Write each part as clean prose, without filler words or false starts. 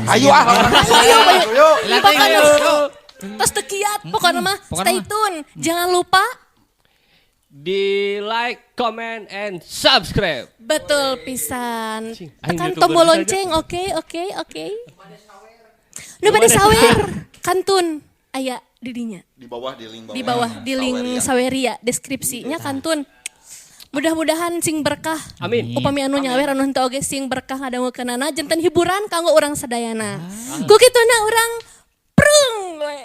Ayo ah. Ayo, ayo. Tos teu kiat pokona mah stay tune. Jangan lupa di like, comment, and subscribe. Betul pisan. Tekan tombol lonceng, oke. Nu bade sawer, kantun aya di dinya. Di bawah di link bawah. Di bawah di link Saweria, deskripsinya kantun. Mudah-mudahan sing berkah. Amin. Upami anu nyawer anu henteu oge sing berkah ngadangukeunana janten hiburan kanggo urang sadayana. Ku kituna urang prung we.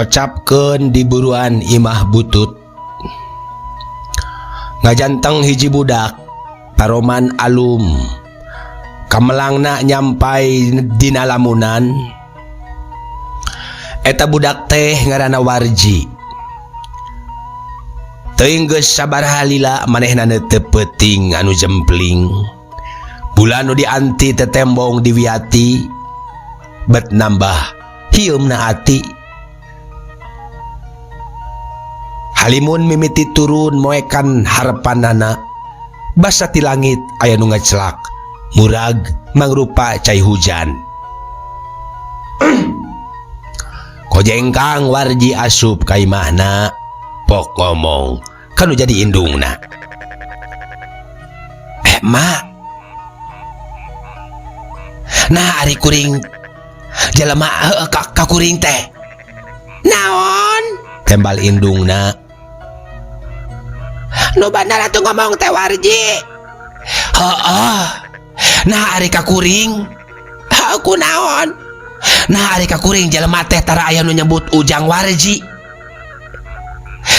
Kocapkeun di buruan imah butut ngajanteng hiji budak paroman alum kamelangna nyampai dina lamunan eta budak teh ngaranna Warji teuing geus sabaraha lila manehna teu peuting anu jempling bulan nu dianti tetembong diwiati bet nambah hieumna ati. Halimun mimiti turun moekan harepanana basa ti langit aya nu ngacelak murag mangrupa cai hujan. Kojengkang Warji asup ka imahna pok ngomong kanu jadi indungna. Mak. Nah ari kuring jelema ka kuring teh. Naon? Tembal indungna. Nu bener atuh ngomong teh Warji. Heeh. Nah ari ka kuring. Aku naon? Nah ari ka kuring jelema teh tara aya nu nyebut Ujang Warji.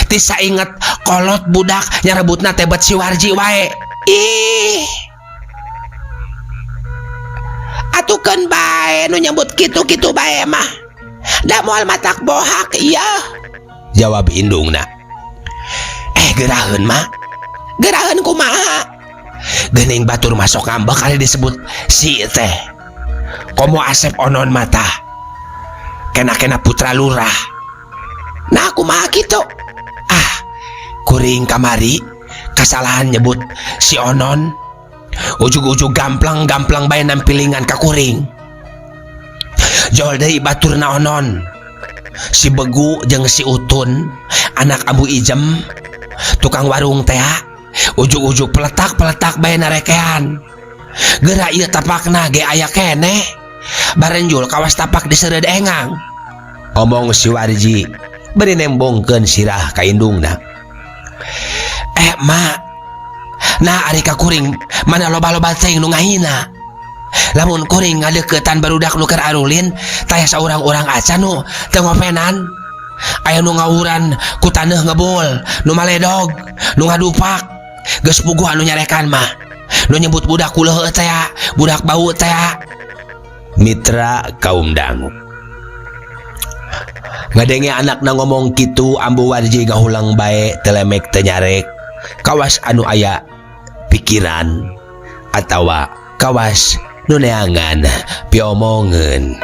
Ti sainget kolot budak nyarebutna teh bet si Warji wae. Ih. Atukeun bae nu nyebut kitu-kitu bae mah. Da moal matak bohak ieu. Jawab indungna. Geraheun mak, geraheun kumaha? Geuning batur masuk ngambek kali disebut si teh. Komo Asep onon mata. Kena-kena putra lurah. Nah kumaha kitu? Ah, kuring kamari kesalahan nyebut si onon. Ujug-ujug gamplang-gamplang bae nampilingan ka kuring. Jol deui baturna onon. Si Begu jeung si Utun, anak Ambu Ijem, tukang warung teh ujug-ujug peletak-peletak bae narekean. Geura ieu tapakna ge aya keneh. Barenjul kawas tapak disereud engang. Omong si Warji bari nembongkeun sirah ka indungna. Mak. Nah ari ka kuring mana loba-loba teuing nu ngahina. Lamun kuring ngadeuketan barudak nu keur arulin taya saurang-urang acan nu teu ngopenan. Aya nu ngawuran ku taneuh ngebul, nu maledog, nu ngadupak. Geus puguh anu nyarekan mah. Nu nyebut budak kuleuh teh, budak bau teh. Mitra kaum dangu. Ngadenge anakna ngomong kitu Ambu Warji ngahulang bae telemek teu nyarek. Kawas anu aya pikiran atawa kawas nu neangan piomongeun.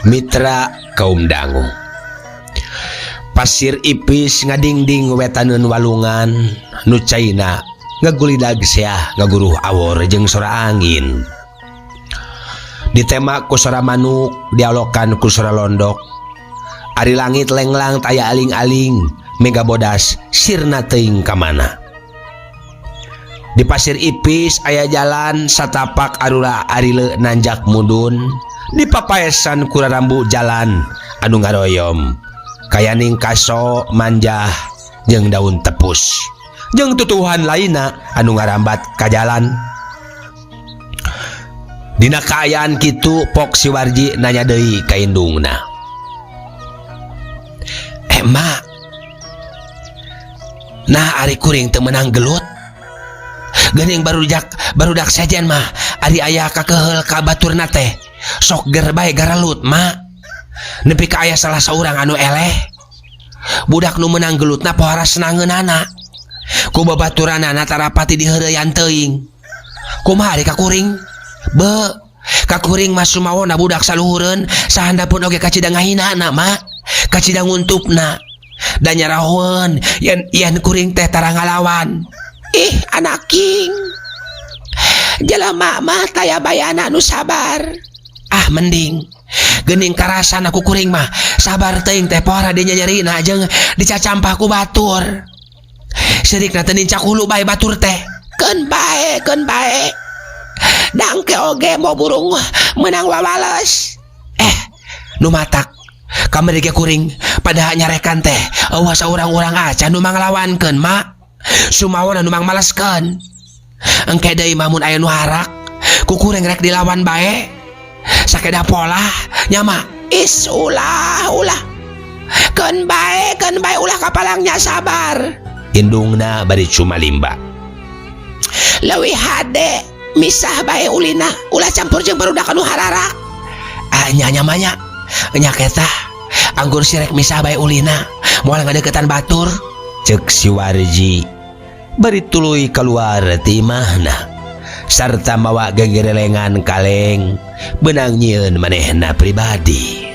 Mitra kaum dangu. Pasir Ipis ngadingding wetaneun walungan nu caina ngagulidag seah ngaguruh awor jeung sora angin. Ditema ku sora manuk, dialokan ku sora londok. Ari langit lenglang taya aling-aling, mega bodas sirna teuing ka mana. Di Pasir Ipis aya jalan satapak arura arile nanjak mudun, di papaesan ku rarambu jalan anu ngaroyom. Kayaning kaso manjah jeung daun tepus jeung tutuhan lainna anu ngarambat ka jalan. Dina kaayaan kitu pok si Warji nanya deui ka indungna. Mak, nah ari kuring teu meunang gelut. Geuning barudak sejen mah ari aya kakeheul ka baturna teh sok ger bae garalut mak. Nepi ka aya salah saurang anu eleh. Budak nu meunang gelutna pohara senangeunana. Ku babaturanana tarapati diheureuyan teuing. Kumaha ari ka kuring? Be, ka kuring mah sumawona budak saluhureun sahandapun oge kacida ngahinana mak, kacida nguntupna. Da nyarahoeun yen kuring teh tara ngalawan. Ih, anaking. Jelema mah taya bayana nu sabar. Ah, mending geuning karasan aku kuring mah sabar teuing teh pohara dinyanyerina jeung dicacampah ku batur. Sirikna teh nincak hulu bae batur teh. Keun bae, keun bae. Dangke oge mau burung menang wawales. Nu matak kamari ge kuring padahal nyarekan teh eueuh saurang-urang acan nu manglawankeun mak. Sumawona nu mangmaleskeun. Engke deui mah mun aya nu harak ku kuring rek dilawan bae. Sakeda polah nya mak. Is ulah ulah. Keun bae, keun bae ulah kapalangnya sabar. Indungna bari cumalimba. Leuwih hade misah bae ulina, ulah campur jeung barudak anu hararak. Ah nya nya mah nya. Nya ketah anggur sirek misah bae ulina, moal ngadeukeutan batur. Ceuk si Warji bari tuluy kaluar ti imahna sarta mawa gegerelengan kaleng beunang nyieun manehna pribadi.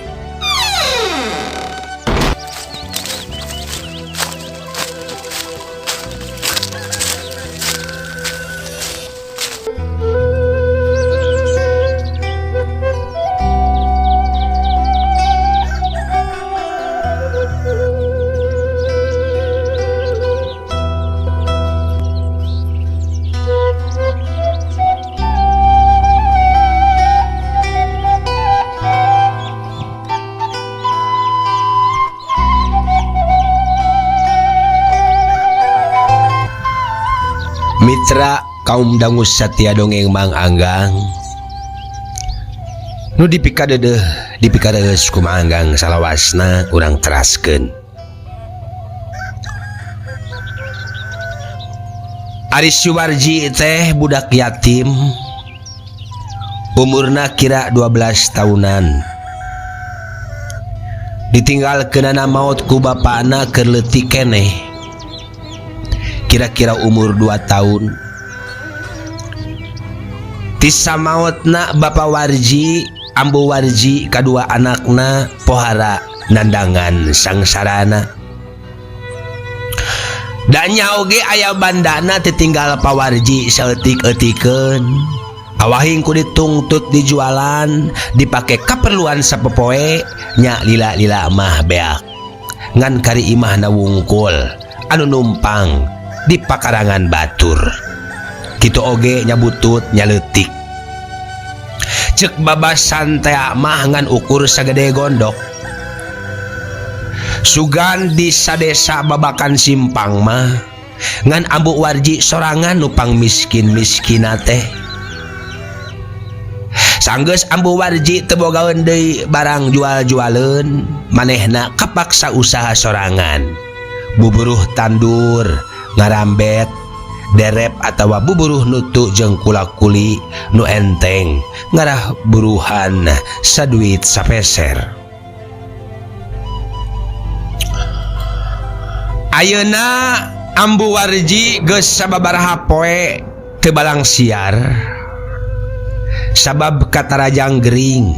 Mitra kaum dangu satia dongeng Mang Anggang nu dipikadeudeeh dipikareus ku Mang Anggang salawasna urang teraskeun. Ari si Warji teh budak yatim, umurna kira 12 tahunan. Ditinggalkeunana maot ku bapana keur leutik keneh, kira-kira umur 2 tahun. Tisa maotna Bapa Warji, Ambu Warji kadua anakna pohara nandangan sangsarana. Danya oge aya bandana ditinggal Pawarji saeutik-eutikeun. Awahing ku ditungtut dijualan, dipake kaperluan sapopoe, nya lila-lila mah beak. Ngan kari imahna wungkul anu numpang di pakarangan batur. Kitu oge nyabutut nyaleutik. Ceuk babasan teh mah ngan ukur sagede gondok. Sugan di sadesa babakan simpang mah ngan Ambu Warji sorangan nupang miskin-miskina teh. Sanggeus Ambu Warji teu bogaeun deui barang jual-jualeun, manehna kapaksa usaha sorangan. Buburuh tandur, ngarambet, derep atawa buburuh nutu jeung kula-kuli nu enteng ngarah buruhan saduit sapeser. Ayeuna Ambu Warji geus sababaraha poe teu balang siar sabab katarajang gering.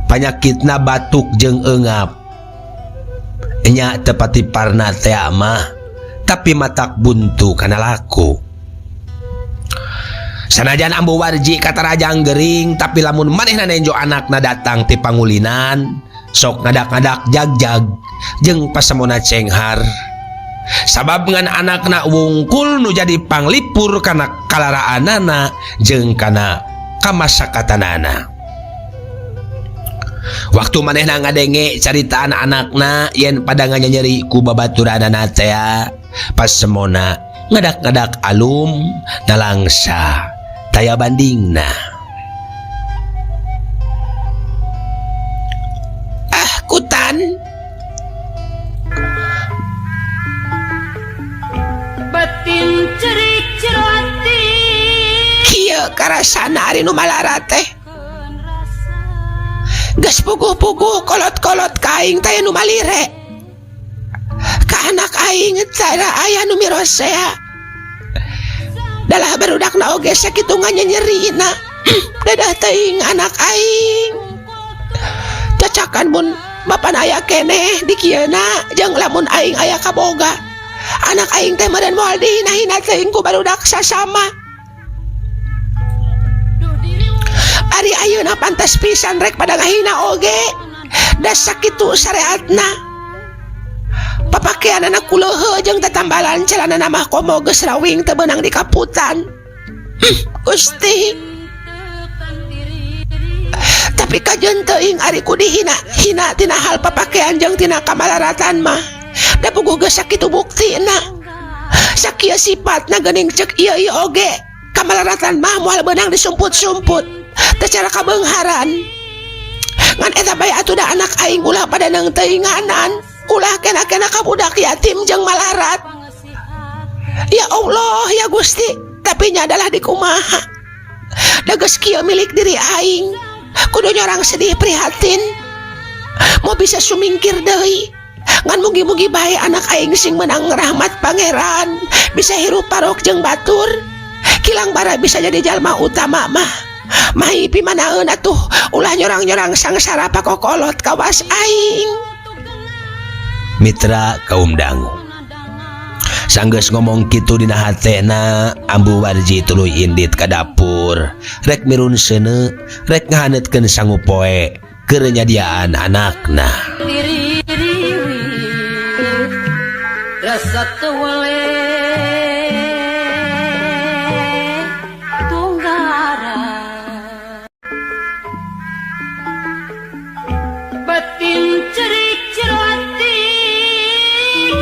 Panyakitna batuk jeung eungap. Nya teu pati parna tea mah, tapi matak buntu kana laku. Sanajan Ambu Warji katarajang gering, tapi lamun manehna nenjo anakna datang ti pangulinan, sok ngadak-ngadak jagjag jeung pasemona cenghar. Sabab ngan anakna wungkul nu jadi panglipur kana kalaraanana jeung kana kamasakatanana. Waktu manehna ngadenge caritaan anakna yen pada nganyeri ku babaturanana tea, pasemona ngadak-ngadak alum nalangsa taya bandingna. Ah kutan Batin cerik cerati kieu karasana ari nu malara teh. Geus puguh-puguh kolot-kolot ka aing teh nu malire. Ka anak aing tara aya nu mirosea. Dalah barudakna oge sakitu nganyanyerina. Dadah teuing anak aing. Cacakan mun bapana aya keneh di kieuna jeung lamun aing aya kaboga. Anak aing teh meureun moal dihina-hina teuing ku barudak sasama. Ari ayeuna pantes pisan rek pada ngahina oge. Da sakitu sareatna. Papakeanana kuleuheuh jeung tatambalan celanana mah komo geus rawing teu beunang dikaputan. Gusti. Tapi kajeun teuing ari ku dihina-hina tina hal papakean jeung tina kamalaratan mah. Da puguh geus sakitu buktina. Sakieu sipatna geuning ceuk ieu-ieu oge. Kamalaratan mah moal beunang disumput-sumput. Teu cara kabeungharan. Ngan eta bae atuh da anak aing ulah pada neung teuinganan. Ulah kena-kena ka budak yatim jeung malarat. Ya Allah ya Gusti, tapi nya adalah di kumaha. Da geus kieu milik diri aing. Kudu nyorang sedih prihatin. Mau bisa sumingkir deui. Ngan mugi-mugi bae anak aing sing menang rahmat pangeran, bisa hirup parok jeung batur. Kilang bara bisa jadi jalma utama mah. Mahi pimanaeun atuh ulah nyorang-nyorang sangsara pakokolot kawas aing. Mitra kaum dangu. Sanggeus ngomong kitu dina hatena, Ambu Warji tuluy indit ka dapur, rek mirun seuneu, rek ngahaneutkeun sangu poe keur nyadiaan anakna. Rasa tewale tunggara batin cerik cerati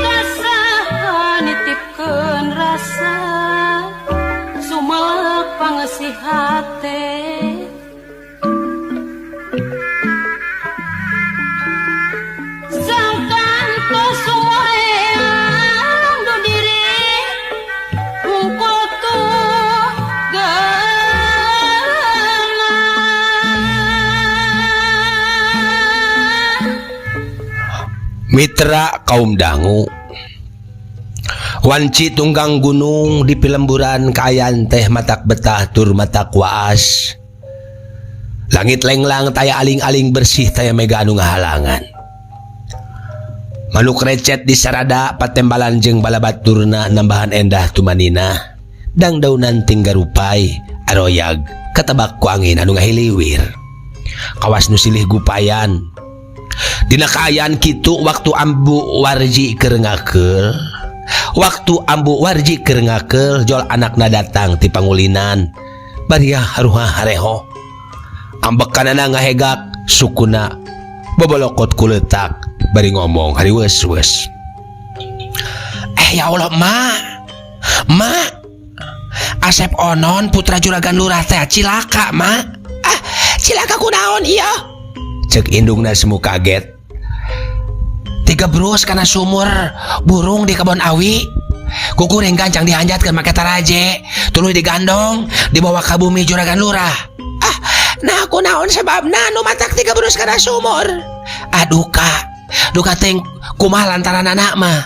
kasaha nitipkeun rasa sumelek pangesih hate. Mitra kaum dangu, wanci tunggang gunung di pilemburan kaayaan teh matak betah tur matak waas. Langit lenglang taya aling-aling bersih taya mega anu ngahalangan. Manuk recet di sarada patembalan jeung balabaturna nambahan endah tumanina. Dangdaunan tinggarupai aroyag katebak ku angin anu ngahiliwir. Kawas nu silih gupayan. Dina kaayaan kitu waktu Ambu Warji keur ngakeul, waktu Ambu Warji keur ngakeul jol anakna datang ti pangulinan. Baria haruha hareho. Ambekanana ngahegak sukuna bobolokot kuletak bari ngomong hariweus-weus. Ya Allah, Ma. Ma. Asep Onon putra juragan lurah teh cilaka, Ma. Ah, cilaka kunaon ieu? Cek indungna semu kaget. Tiga brus kana sumur burung di kebon awi. Kukuring gancang dihanjatkeun make taraje, tuluy digandong dibawa ka bumi juragan lurah. Ah, nah kunaon sebabna nu matak tiga brus kana sumur? Ah, duka. Duka teh kumaha lantaran anak mah.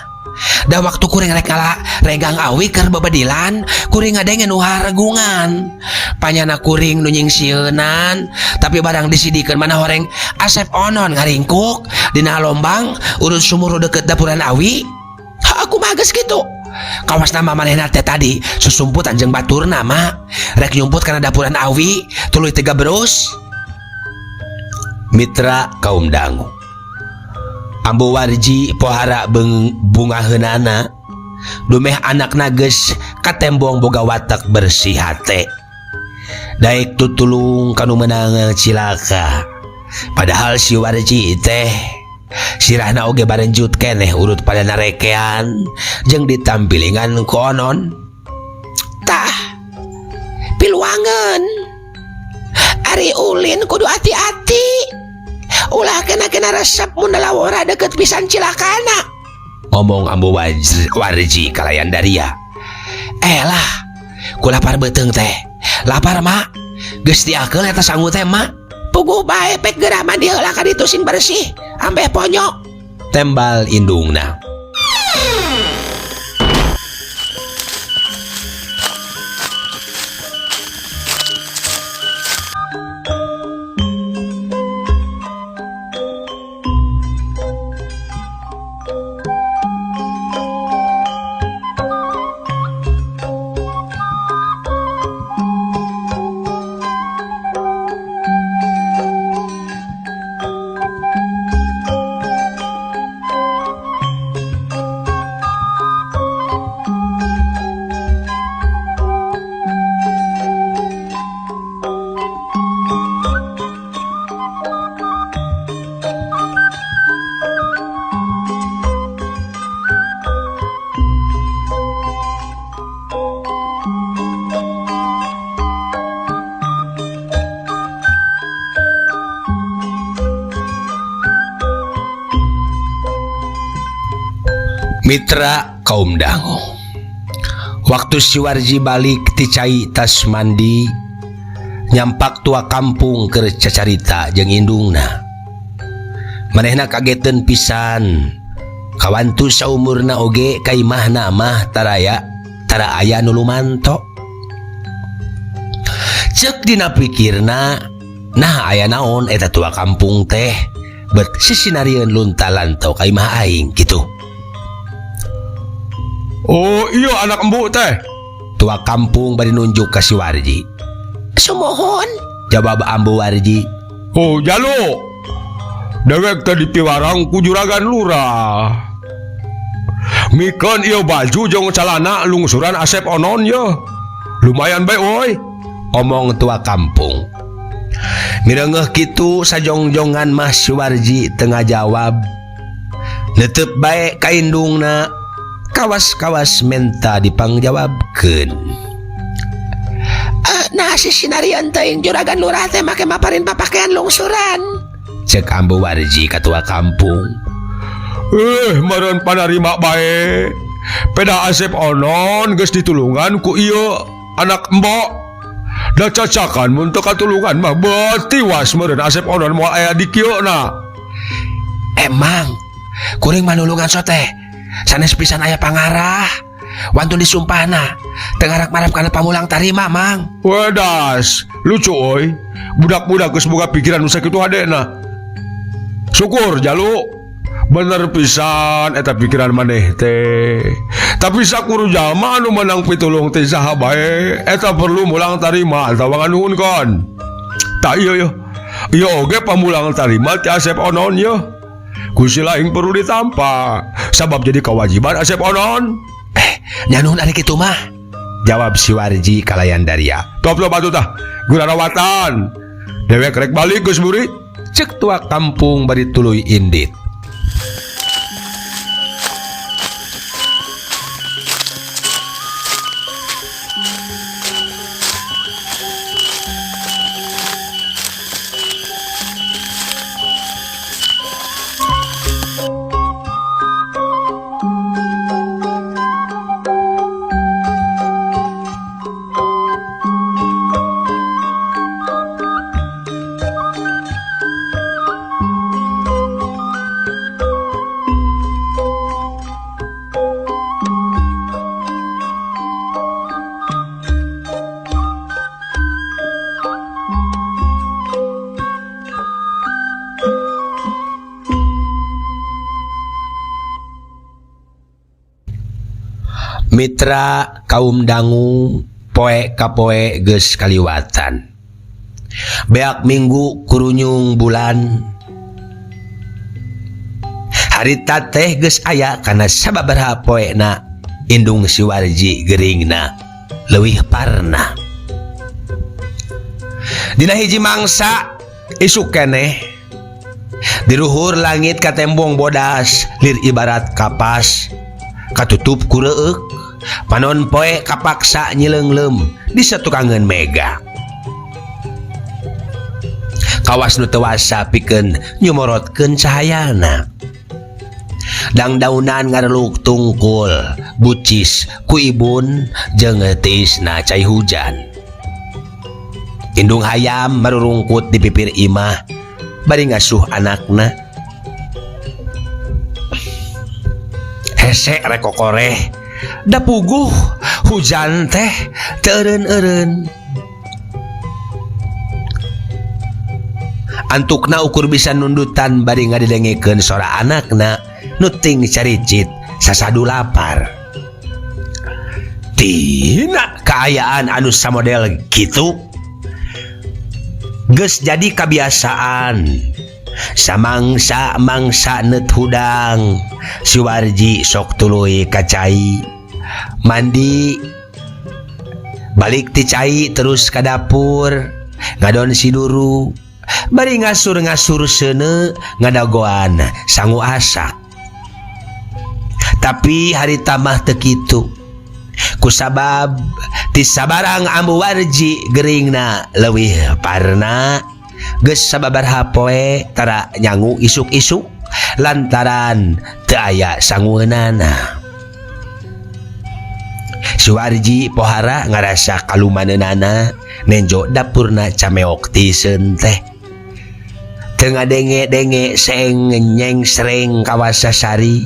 Da waktu kuring rek ngala regang awi keur bebedilan, kuring ngadenge nu haregungan. Panyana kuring nu nyingsieunan, tapi barang disidikeun mana horeng Asep Onon ngaringkuk dina lombang urut sumur deket dapuran awi. Ha, aku mah geus kitu. Kawas nama manehna teh tadi susumputan jeung baturna mah rek nyumput kana dapuran awi tuluy teu gabrus. Mitra kaum dangu. Ambu Warji pohara bungaheunana dumeh anakna geus katembong boga watak bersih hate. Daek tutulung kanu meunang cilaka. Padahal si Warji teh sirahna oge barenjut keneh urut pada narekean jeung ditampilingan konon. Tah piluangeun. Ari ulin kudu hati-hati. Ulah kena-kena resep mun lawora deket pisan cilakana. Omong Ambu Warji kalayan daria. Lah, ku lapar beuteung teh. Lapar mak. Geus diakeul eta sangu teh mak. Puguh bae pek geura mandi heula ka ditu sing bersih. Ambeh ponyok. Tembal indungna. Mitra kaum dangu. Waktu si Warji balik ti cai tas mandi, nyampak tua kampung keur cacarita jeung indungna. Manehna kageteun pisan. Kawantu saumurna oge ka imahna mah taraya tara aya nu lumanto. Ceuk dina pikirna, nah aya naon eta tua kampung teh bet sisinarieun lunta-lanto ka imah aing kitu. Oh iya anak embuk teh. Tua kampung bari nunjuk ka si Warji. Sumuhun, jawab Ambu Warji. Oh jalu, dewek teh dipiwarang ku juragan lurah. Mikeun ieu baju jeung calana lungsuran Asep Onon ye. Lumayan bae woi, omong tua kampung. Mireungeuh kitu sajongjongan mah si Warji teu ngajawab. Netep bae ka indungna. Kawas-kawas menta dipangjawabkeun. Nah si sinarian teuing juragan lurah teh make maparin papakean lungsuran. Cek Ambu Warji ka tua kampung. Meureun panarima bae. Peda Asep Onon geus ditulungan ku ieu anak embok. Da cacakan mun teu katulungan mah betiwas meureun Asep Onon moal aya di kieu na. Emang kuring manulungan sote. Sanes pisan aya pangarah. Wantun disumpahna teu ngarak-marap kana pamulang tarima mang. Wedas, lucu euy. Budak-budak geus boga pikiran nu sakitu hadena. Syukur jalu. Bener pisan eta pikiran maneh teh. Tapi sakur jalma anu menang pitulung teh saha bae, eta perlu mulang tarima atawa nganuhunkeun. Tah ieu yeuh. Ieu oge pamulang tarima ti Asep Onon yeuh. Ku si laing perlu ditampa sabab jadi kewajiban Asep Onon. Nyanuhun ari kitu mah, jawab si Warji kalayan daria. Top top atuh tah, gura rawatan. Dewek rek balik geus buri. Cek tua kampung bari tuluy indit. Mitra kaum dangu poe ka poe geus kaliwatan. Beak minggu kurunyung bulan. Harita teh geus aya kana sababaraha poena indung si Warji geringna leuwih parna. Dina hiji mangsa isuk keneh di luhur langit katembong bodas lir ibarat kapas katutup ku reueuk panon poe kapaksa nyileungleum di satukangeun mega. Kawas nu teu wasa pikeun nyumorotkeun cahayana. Dangdaunan ngareluk tungkul bucis ku ibun jeung tiisna cai hujan. Indung hayam marurungkut di pipir imah bari ngasuh anakna. Hese rek kokoreh da puguh hujan teh teu eureun-eureun. Antukna ukur bisa nundutan bari ngadidengekeun sora anakna nu ting caricit sasadu lapar. Tina kaayaan anu samodel kitu geus jadi kabiasaan. Samangsa-mangsa neut hudang si Warji sok tuluy ka cai mandi balik ti cai terus ka dapur ngadon si duru bari ngasur-ngasur seuneu ngadagoan sangu asak. Tapi harita mah teu kitu kusabab ti sabarang Ambu Warji geringna leuwih parna geus sababaraha poe tara nyangu isuk-isuk lantaran teu aya sangueunana. Si Warji pohara ngarasa kalumaneunana nenjo dapurna cameok tiiseun teh. Teu ngadenge-denge seeng nyengsreng kawasa sari.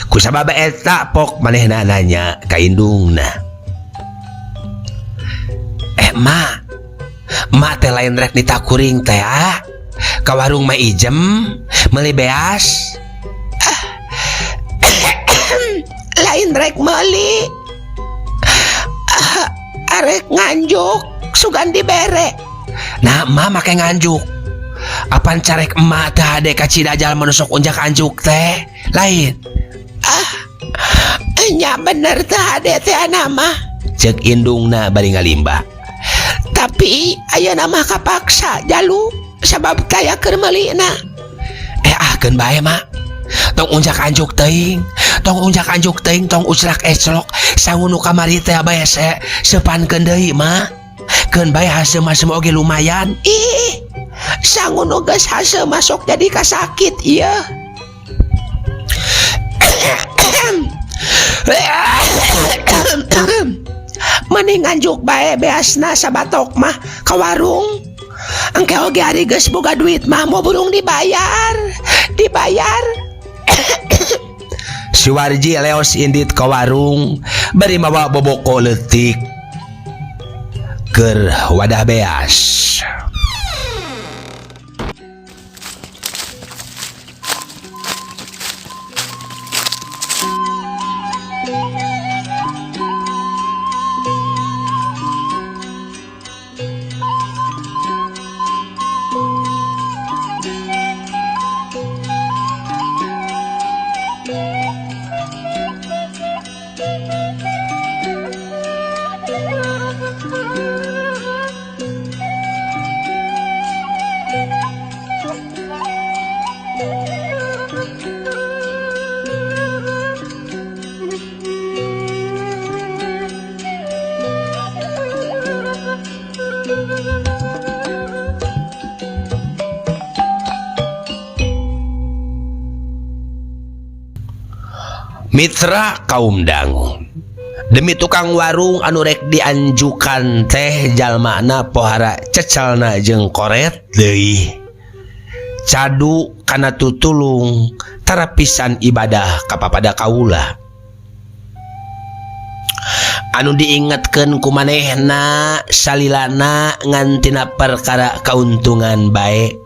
Kusabab eta pok manehna nanya ka indungna. Mak, mak teh lain rek ditakuring teh ah. Ka warung mah ijem meuli beas. Lain rek meuli. Arek nganjuk sugan dibere. Nah, emak make nganjuk. Apan carek emak teh hade ka Cidajal menusuk unjak anjuk teh? Lain. Nya bener teh hade teh mah. Cek indungna bari ngalimba. Tapi ayeuna mah kapaksa jalu sabab taya keur meulina. Ah keun bae mak. Tong unjak anjuk teuing, tong unjak anjuk teuing, tong uclak eclok sangu nu kamari teh bae sepankeun deui mak. Keun bae haseum-haseum oge lumayan. Ih, sangu nu geus haseum masuk jadi kasakit ieu. Mending nganjuk bae beasna sabatok mah ka warung. Engke oge ari geus boga duit mah mau burung dibayar. Dibayar. Si Warji leos indit ka warung bari mawa boboko leutik keur wadah beas. Mitra kaum dangu demi tukang warung anu rek dianjukan teh jalmana pohara cecelna jeung koret deui cadu kana tutulung tara pisan ibadah kapapada kaula anu diingetkeun ku manehna salilana ngantina perkara kauntungan bae.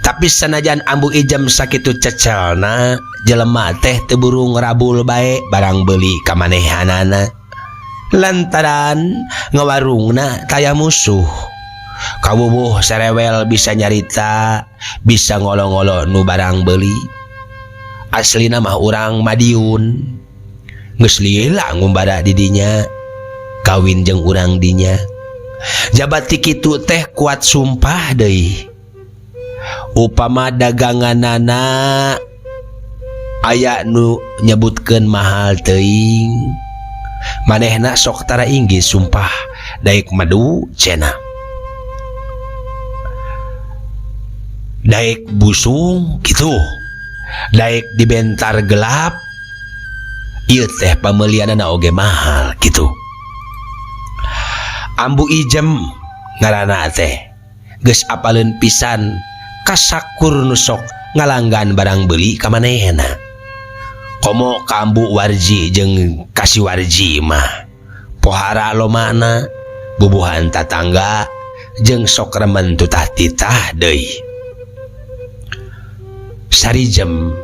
Tapi sanajan Ambu Ijem sakitu cecelna, jelema teh teu buru ngrabul bae barang beuli ka manehanana. Lantaran ngawarungna taya musuh. Kawuwuh sarewel bisa nyarita, bisa ngolo-ngolo nu barang beuli. Aslina mah urang Madiun. Geus lila ngumbara di dinya, kawin jeung urang dinya. Jabat ti kitu teh kuat sumpah deui. Upama daganganana aya nu nyebutkeun mahal teuing, manehna sok tara inggih sumpah daek madu cenah. Daek busung kitu, daek dibentar gelap, ieu teh pameulianana oge mahal kitu. Ambu Ijem ngaranna teh geus apaleun pisan kasakur nu sok ngalanggan barang beuli ka manehna. Komo ka Ambu Warji jeung ka si Warji mah pohara lomana, bubuhan tatangga jeung sok remen tutah titah deui. Sarijem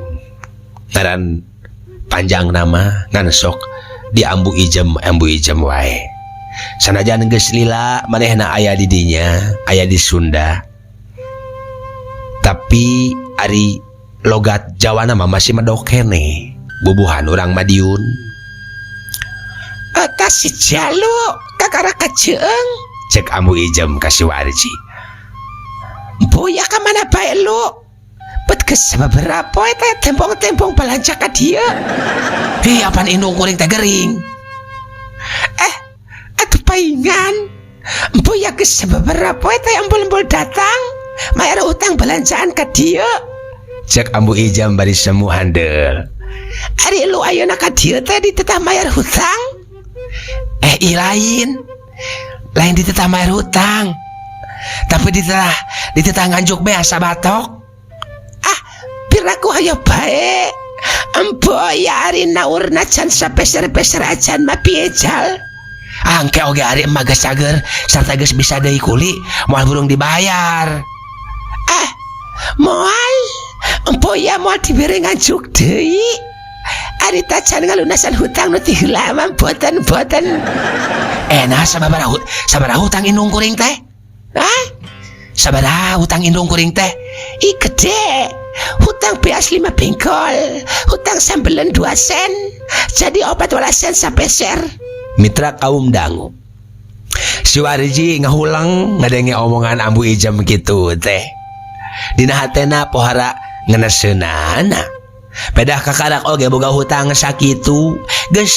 ngaran panjang nama ngan sok di Ambu Ijem, Ambu Ijem wae. Sanajan geus lila manehna aya di dinya, aya di Sunda. Tapi ari logat Jawana mah masih medok keneh, bubuhan urang Madiun. Eta si Jalu kakara kaceung, cek Ambu Ijem ka si Warji. Boya ka mana bae lu? Bet geus sababaraha poe teh tembong-tembong balanja ka dieu. Ih, apan indung kuring teh gering. Atuh paingan. Boya geus sababaraha poe teh embul-embul datang, mayar utang belanjaan ka dieu. Cek Ambu Ijem bari semu handel. Ari lu ayeuna ka dieu teh ditetah mayar hutang? Ih lain. Lain ditetah mayar hutang. Tapi ditetah nganjuk beas sabatok. Ah, piraku hayo bae. Emboya ari naurna can sapeser-peser acan mah piye jal? Angke oge ari emah geus cager sarta geus bisa deui kuli, moal burung dibayar. Ah, moal. Emboya moal dibere nganjuk deui. Ari tacan ngalunasan hutang nu ti heula mah boten-boten. Nah, sabaraha hutang indung kuring teh? Hah? Sabaraha hutang indung kuring teh? Ih, gede. Hutang beas 5 bengkol, hutang sambelen 2 sen, jadi 14 sen sapeser. Mitra kaum dangu. Si Warji ngahulang ngadenge omongan Ambu Ijem kitu teh. Dina hatena pohara ngeneseunana. Pedah kakarak oge boga hutang sakitu, geus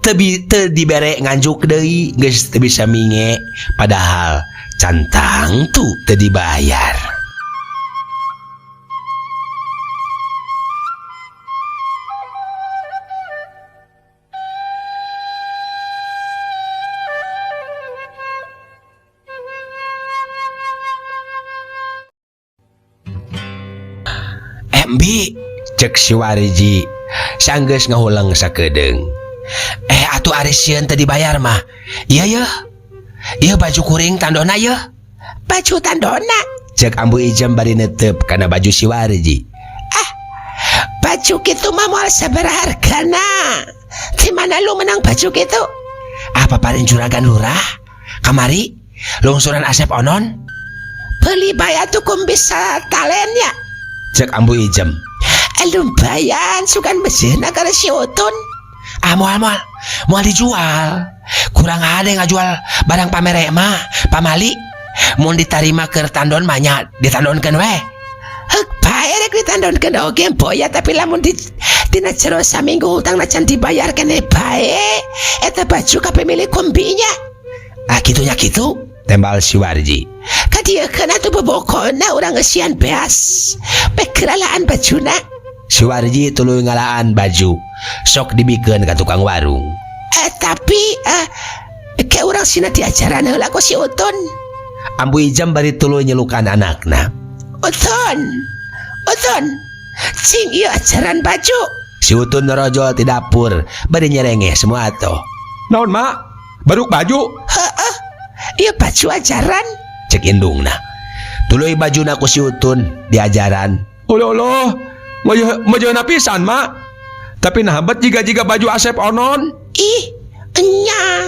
teu dibere nganjuk deui, geus teu bisa minge, padahal cantang tu teu dibayar. Bi, cek si Warji sanggeus ngahulang sakedeung. Atuh ari sieun teu dibayar mah. Ieu yeuh. Ieu baju kuring tandona yeuh. Baju tandona? Cek Ambu Ijem bari netep kana baju si Warji. Ah, baju kitu mah moal sabaraha hargana. Di mana lu menang baju kitu? Ah, paparin juragan lurah. Kamari lungsuran Asep Onon. Beli bae atuh kum bisa talennya. Cek Ambu Ijem. Lumayan sugan mesin agar si Utun. Ah, moal dijual. Kurang ada yang ngajual barang pamere mah, pamali. Mun ditarima keur tandon mah nya ditandonkeun we. Heuk bae rek ditandonkeun oge boya, tapi lamun di dina jero saminggu hutangna can dibayar keneh bae. Eta baju ka pemilik kombinya. Ah, kitunya kitu, tembal si Warji. Kadieukeun atuh bobokona urang eusian beas. Pek keralaan bajuna. Si Warji tuluy ngalaan baju, sok dibikeun ka tukang warung. Tapi ke urang sina diajaran heula ku si Utun. Ambu Ijem bari tuluy nyelukan anakna. Utun, Utun, cing ieu ajaran baju. Si Utun norojol ti dapur bari nyerengeh semua atoh. Naon mak? Baruk baju? Heeh, ieu baju ajaran. Cek indungna. Tuluy bajuna ku si Utun diajaran. Uluh uluh, majeuna pisan mak. Tapi nah bet jiga-jiga baju Asep Onon. Ih, enya.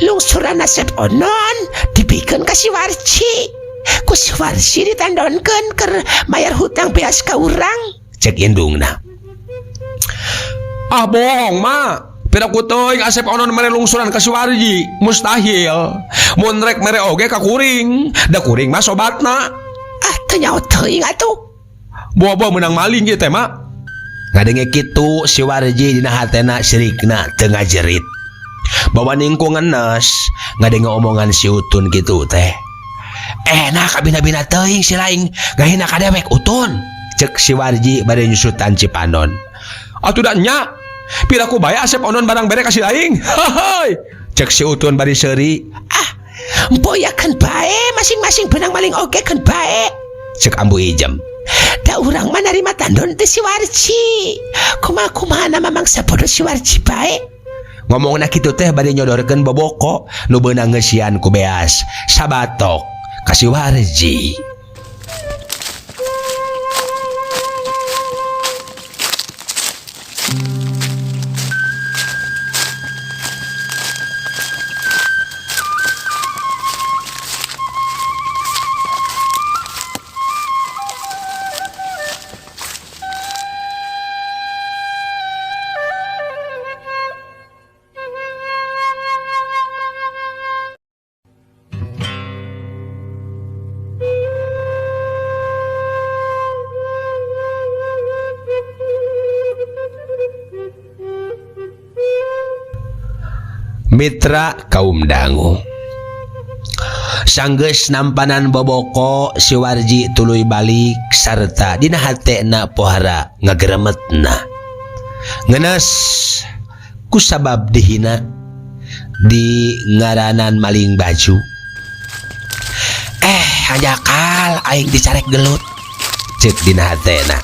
Lungsuran Asep Onon dibikeun ka si Warji. Ku si Warji ditandonkeun keur mayar hutang beas ka urang. Cek indungna. Ah bohong mak. Piraku teuing Asep Onon mere lungsuran ka si Warji. Mustahil. Mun rek mere oge ka kuring. Da kuring mah sobatna. Ah teu nyaho teuing atuh. Boa-boa menang maling ieu teh mak. Ngadenge kitu si Warji dina hatena sirikna teu ngajerit. Bawa ningkung ngenes ngadenge omongan si Utun kitu teh. Enak kabina-bina teuing si laing ngahina ka dewek Utun. Cek si Warji bade nyusutan Cipanon. Atuh da nya. Piraku bae Asep Onon barang bere ka si laing. Hahay. Cek si Utun bari seuri. Ah, empoyakeun bae masing-masing benang maling oge keun bae. Cek Ambu Ijem. Da urang mah narima tandon teh si Warji. Kumaha-kumaha nama mangsa bodoh si Warji bae. Ngomongna kitu teh bade nyodorkeun boboko nu beunang ngeusian ku beas sabatok ka si Warji. Mitra kaum dangu. Sanggeus nampanan boboko si Warji tuluy balik sarta dina hatena pohara ngageremetna. Ngenes kusabab dihina di ngaranan maling baju. Hanjakal aing dicarek gelut. Ceuk dina hatena.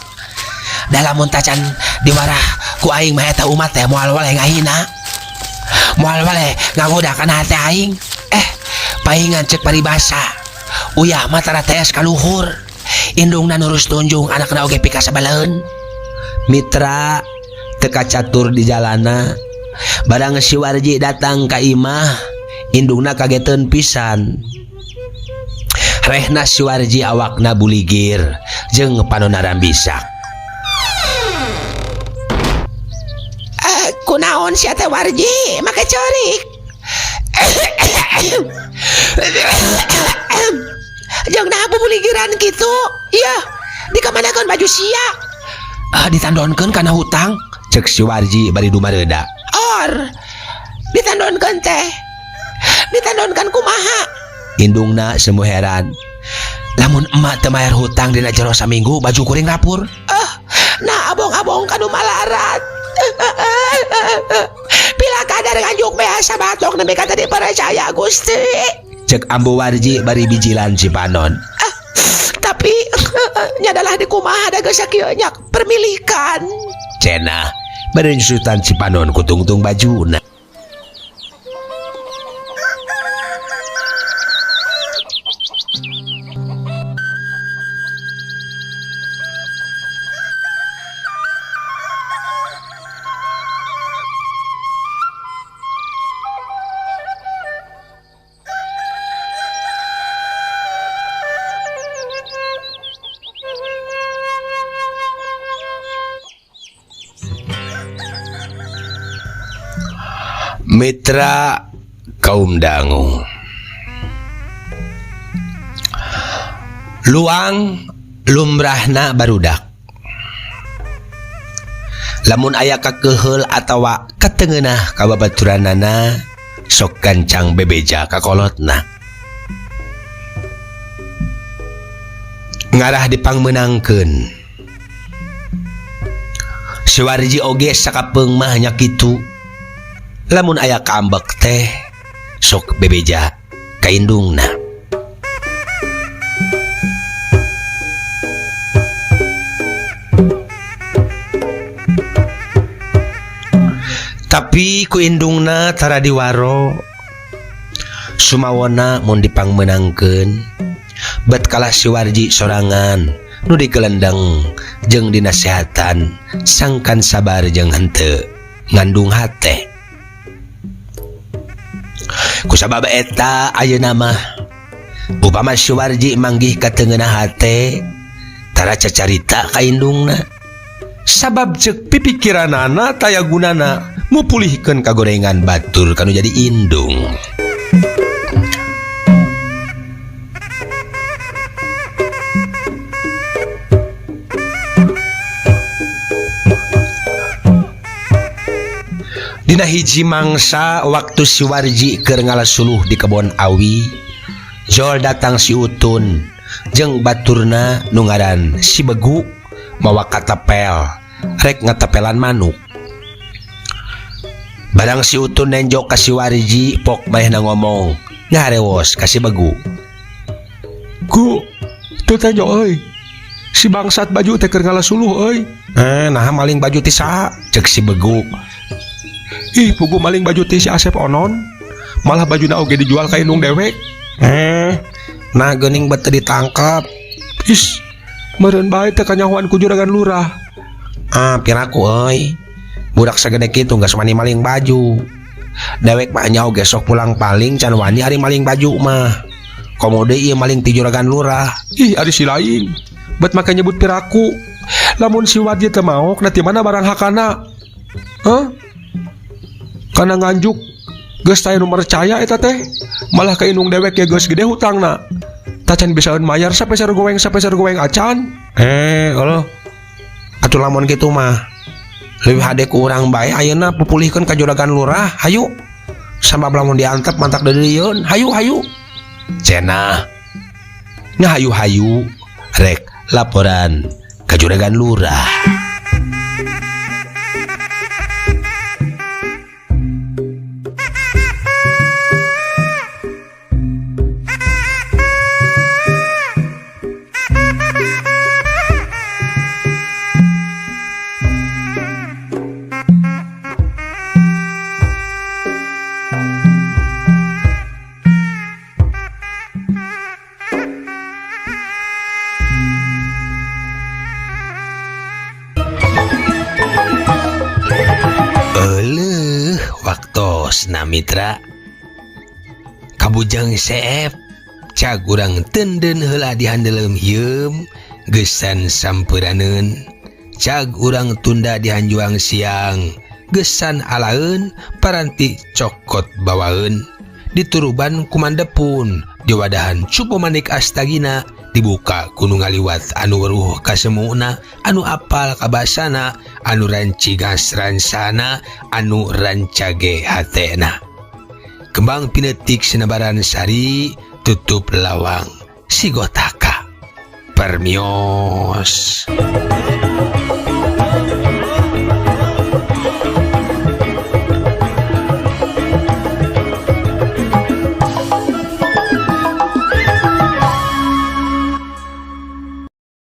Da lamun tacan diwarah ku aing mah eta umat teh moal waleh ngahina. Moal waleh ngagoda kana hate aing. Paingan cek paribasa. Uyah mah tara tees ka luhur. Indungna nurus tunjung anakna oge pikasabaleun. Mitra teu kacatur di jalana. Barang si Warji datang ka imah, indungna kageteun pisan. Rehna si Warji awakna buligir jeung panona rambisak. Kunaon sia teh Warji make ceurik. Jeung naha bubuligiran kitu? Ieu dikamanakeun baju sia? Ditandonkeun kana hutang, cek si Warji bari dumareuda. Or ditandonkeun teh. Ditandonkeun kumaha? Indungna semu heran. Lamun emak teu mayar hutang dina jero saminggu baju kuring rapur. Nah abong-abong kanu malarat. Pila kadar nganjuk beasa batok nepi ka tadi percaya Gusti. Cek Ambu Warji bari bijilan Cipanon. Tapi nyadalah di kumaha da geus sakieu nya permilikan. Cenah bari nyusutan Cipanon ku tungtung bajuna. Mitra kaum dangu. Luang lumrahna barudak. Lamun aya kakeheul atawa katengeunah ka babaturanana sok gancang bebeja ka kolotna. Ngarah dipangmeunangkeun. Si Warji oge sakapeung mah nya kitu. Lamun aya kaambek teh sok bebeja ka indungna. Tapi ku indungna tara diwaro. Sumawona mun dipangmeunangkeun Bet kalah si Warji sorangan nu digelendeng jeung dinasehatan sangkan sabar jeung henteu ngandung hate. Kusabab eta ayeuna mah upama si Warji manggih katengeunah hate tara cacarita ka indungna. Sabab ceuk pipikiranana taya gunana mupulihkeun kagorengan batur kanu jadi indung. Dina hiji mangsa waktu si Warji keur ngalasuluh di kebon awi, jol datang si Utun jeung baturna nu ngaran si Begu mawa katepel rek ngatepelan manuk. Barang si Utun nenjok ka si Warji, pok manehna ngomong ngarewos ka si Begu. Ku teu tenjo euy. Si bangsat baju teh keur ngalasuluh euy. Naha maling baju ti saha? Ceuk si Begu. Ih, pugu maling baju ti si Asep Onon. Malah bajuna oge dijual ka indung dewek. Nah geuning bet teu ditangkap. Is, meureun bae teh kanyahoan ku juragan lurah. Ah, piraku euy. Budak sagede kitu geus wani maling baju. Dewek mah nyaho ge sok pulang paling can wani ari maling baju mah. Komo deui ieu maling ti juragan lurah. Ih, ari si lain. Bet make nyebut piraku. Lamun si Warji teu maok, na ti mana barang hakana? Hah? Kana nganjuk geus taya nu percaya eta teh. Malah ka indung dewek ge geus gede hutangna. Tacan bisaeun mayar sapeser goeng acan. Eueuh. Atuh lamun kitu mah leuwih hade ku urang bae ayeuna pupulihkeun ka juragan lurah, hayu. Sabab lamun diantep mantak deulieun, hayu hayu. Cenah. Ngahayu-hayu rek laporan ka juragan lurah. Waktosna mitra kabujang seep cag urang tenden heula dihandeleum hieum geusan sampeunaneun cag urang tunda dihanjuang siang geusan alaeun paranti cokot bawaeun dituruban kumandepun diwadahan cupu manik astagina dibuka ku nu ngaliwat anu weruh kasemuna anu apal kabasana anu rancigas ransana anu rancage hatena. Kembang pinetik senebaran sari tutup lawang sigotaka permios.